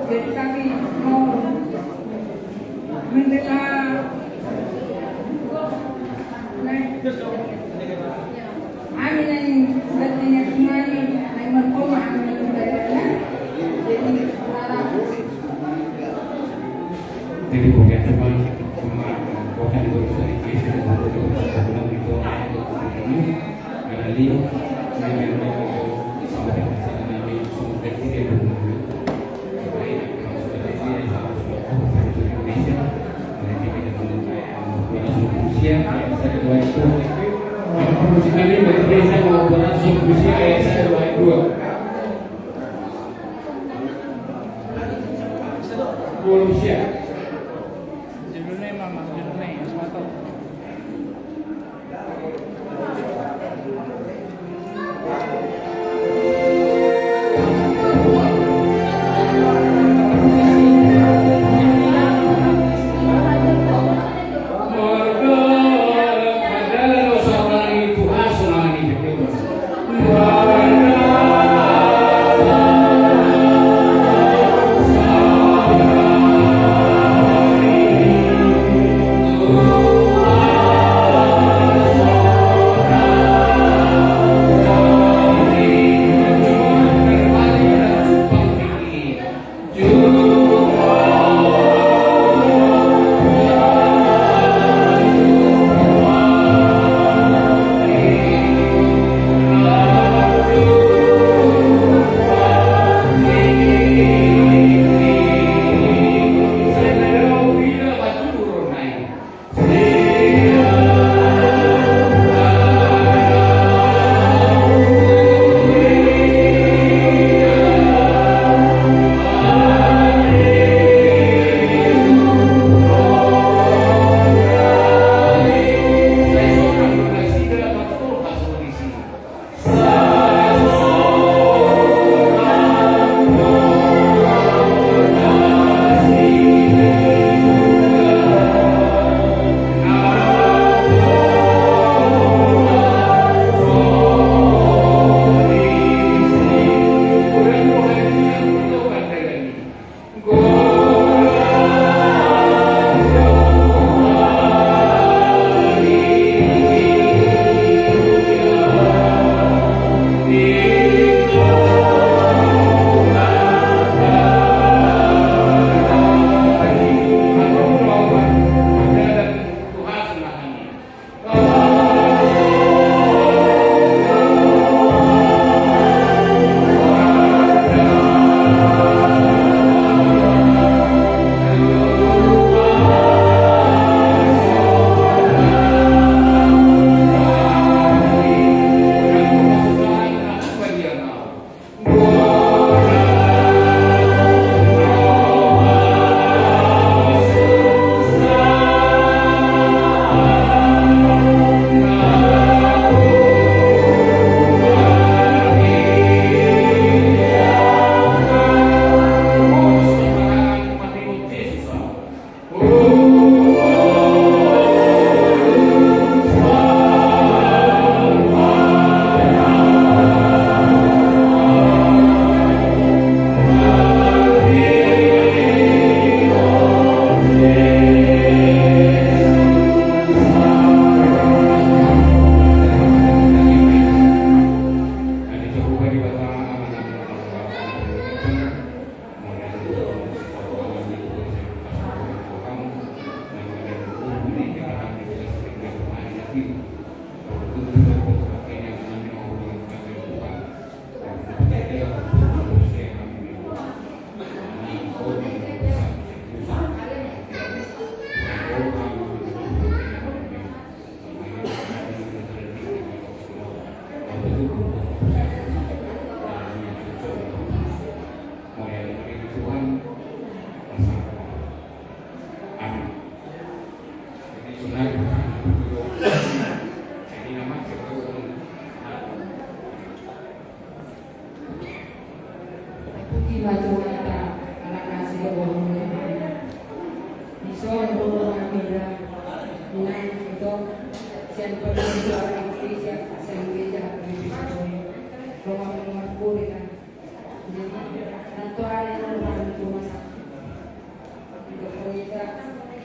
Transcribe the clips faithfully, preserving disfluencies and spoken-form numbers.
Jadi kami mau mendengar. Kami nai bertanya kemari, nai merkoma kami bertanya. Jadi, harap. Jadi, bukan cuma, cuma, bukan urusan Inggris, bukan urusan itu, itu, itu, itu. Puji ma Tuhanta, ala na sidohonon ni Tuhanta. Dison do hami da, nuaeng ito, sian parmingguan Eklisia, sian Gereja Adventista Toru. Roha marpudi na. Jadi, nantoari ro di rumah sakit. Di Korea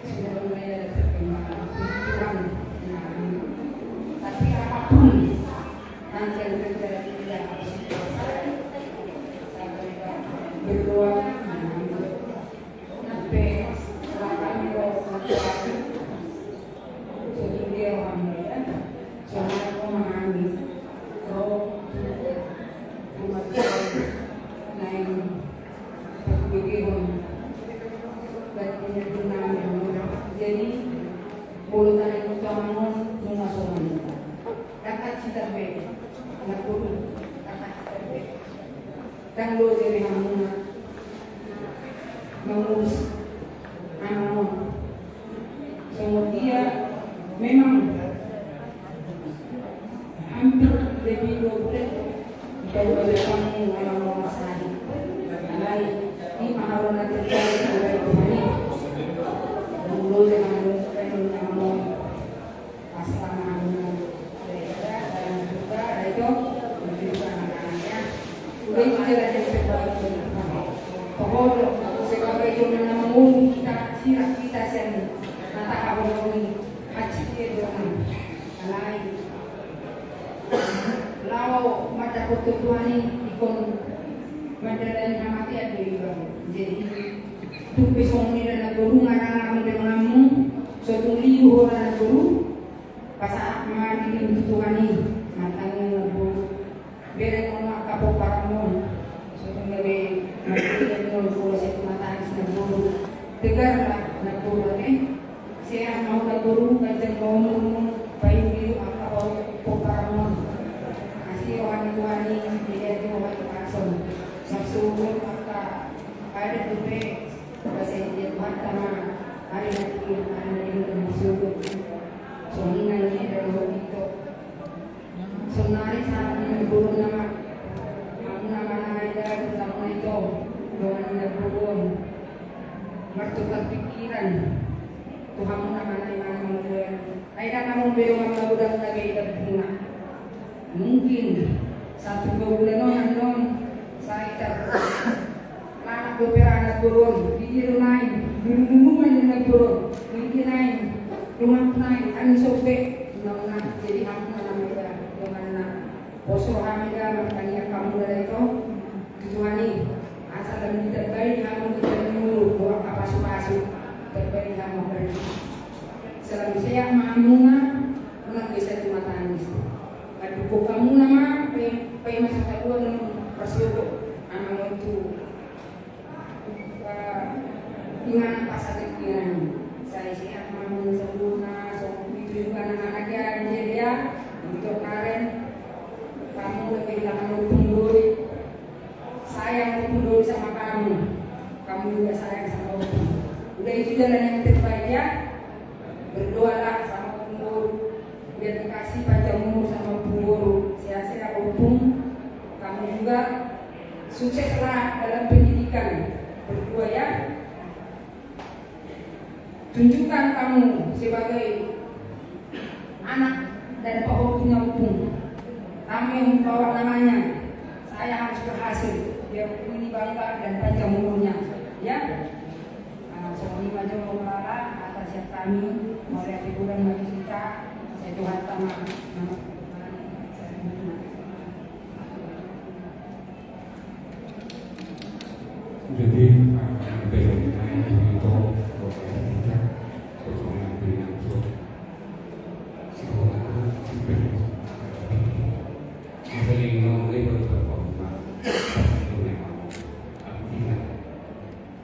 sudah mulai ada perkembangan. Puji Tuhan. Nah, tapi apapun nanti yang terjadi, kita harus berdoa. Nah, sampai kami ro, nantoari ro. Sotung dia roham, ya. Soalnya aku memahami. Ro, rumah tangga, naeng, patuduhon. Berarti dia pernah. Jadi, molo tadi aku tamangon, nunga soman. Kata cita be. Anak guru, kata cita be. Ndang loja be hamuna mangurus amang on. Songon dia memang hampir lebih dua bulan baru ada tamu amang on sahali. Alai i ma haroro na terjadi, alai Tuhan i. Ndang loja hamuna amang on. Pasangan dari kita, dari kita, dari itu, dari itu anak-anaknya. Udah itu jalan yang terbaik buat kita. Pokoknya, sebagai jomana mangolu kita, sirah kita sian mata abang ini, haji dia doang. Alai, laho mata kotor Tuhan ini, ikon mandalani hamatean do iba. Jadi, tung pe songon i anak guru, ngarang-ngarang dengan kamu, sotung liu ho anak guru, Pasahat ma di Tuhan i, martangiang ma. Bereng ma angka pomparanmon. Songon gabe martangiang ma, pola sai tumatangis ma. Tegar ma na boru, ate. Sehat ma ho na boru, ganjang ma umurmu, paihut-ihut angka pomparanmon. Asi roha ni Tuhan i, melihat di roha ni Tuhan. Marsogot angka adat dope. Basa i dia Tuhanta ma, ari na tingki, ari na tingki, marsogot. Songon i nang i, dalo ito. Saonari sahat ni na boru nama, hamu nama na ida, hamu na ito, dongan ni na boru on. Martukar pikiran tu hamu nama na imana mangulai. Ai ndang hamu be dongan na godang na be ida bunga. Mungkin satu dua bulan on annon sai tar Lanak dope ra anak boru on, di dia do naeng, dulu-dulu ma anak boru on, di dia naeng, rumah naeng, anu sope, naung na, jadi hamu na nama ida, dongan na. Pos rohami da, martangiang hamu da ito, tu Tuhan i, asa lam ditambai di hamu di jalan ni umur, dohot angka pasu-pasu, tambai di hamu angka rejeki. Salam sehat ma hamuna, unang be sai tumatangis. Mandungkon hamuna ma, pe, pe masa tabuan, marsogot, amang on tu. Inganan pasahat inganan. Sai sehat ma hamu saluhutna, songon i tu anak-anak ya, jadi ya, untuk Karen, kamu lebih lama nonton dulu. Sayang nonton dulu sama kamu. Kamu juga sayang sama Ompung. Udah itu jalan yang terbaik ya. Berdoalah sama Ompung. Biar dikasih panjang umur sama Ompung Boru. Sehat-sehat Ompung. Kamu juga sukseslah dalam pendidikan berdua ya. Tunjukkan kamu sebagai anak dan pahompu ni Ompung. Kamu yang membawa namanya. Saya harus berhasil. Biar Ompung ini bangga dan panjang umurnya. Ya. Ah, songon i ma jo molo ala, asa sian hami, mauliate godang ma di hita, sai Tuhanta ma. Jadi, ah, belum naik itu, oke, tidak. Sosoknya beri langsung. Sekolah itu, belum. Masa ini mau mulai berperforma. Pasti punya mau. Artinya,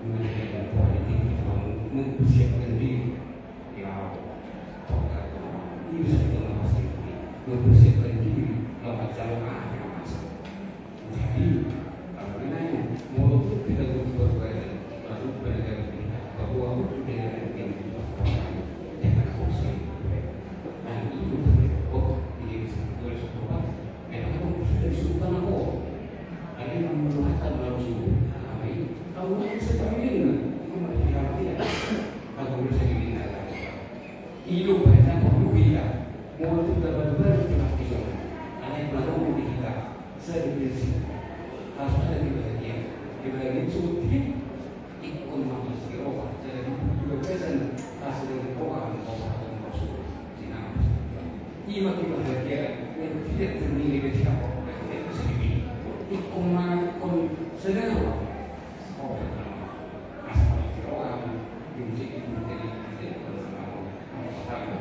menjadi politik, mau mempersiapkan diri. Laho, pokokna, i bisa kita memastikan, mempersiapkan diri, lawan calon anak yang masuk. Jadi, kalau nanya, walaupun kita terus berbadan, lalu penegak pihak, bahwa kita Ingkon ma siroha, jadi di bagasan hasil dari doa dan doa dan rasul. Sinang. Ima kebahagiaan yang tidak ternilai dari siapa pun, yang tidak bisa dibeli. Ingkon ma, ingkon sedang. Oh, asal siroha, yang bisa dibeli, jadi kalau sama, kalau sama,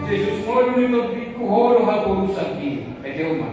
Jesus, ngolu ni topiku, Ho do haporusan i. Ete uma.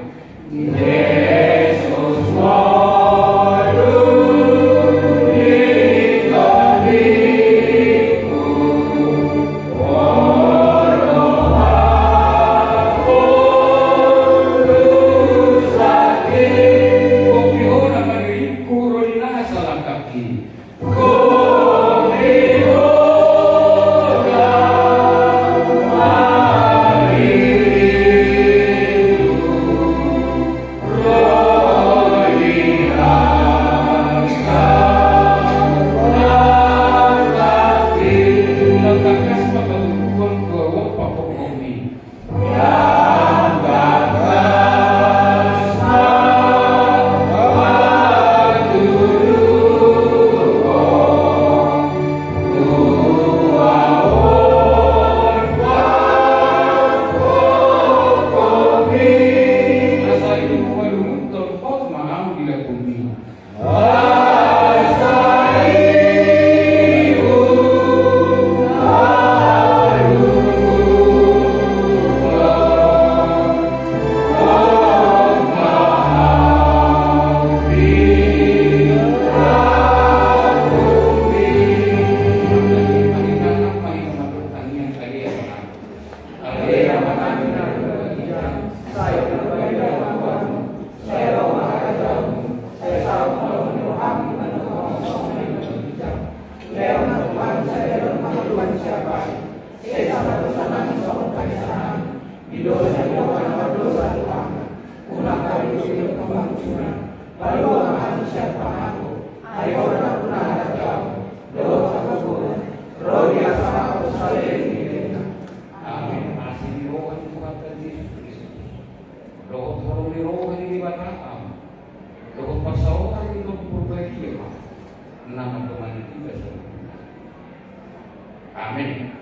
Di dosa ni dongan na mardosa tu Ho, unang talilu sidok tu pangunjunan, palua ma hami sian pangago, ai Ho do na harajaon, dohot hagogoon, ro di asa hapus saleleng ni lelengna. Amen. Asi ni roha ni Tuhanta Jesus Kristus, dohot holong ni roha ni Debata Ama, dohot parsaoran ni Tondi Porbadia ma, na mandongani hita saluhutna. Amen.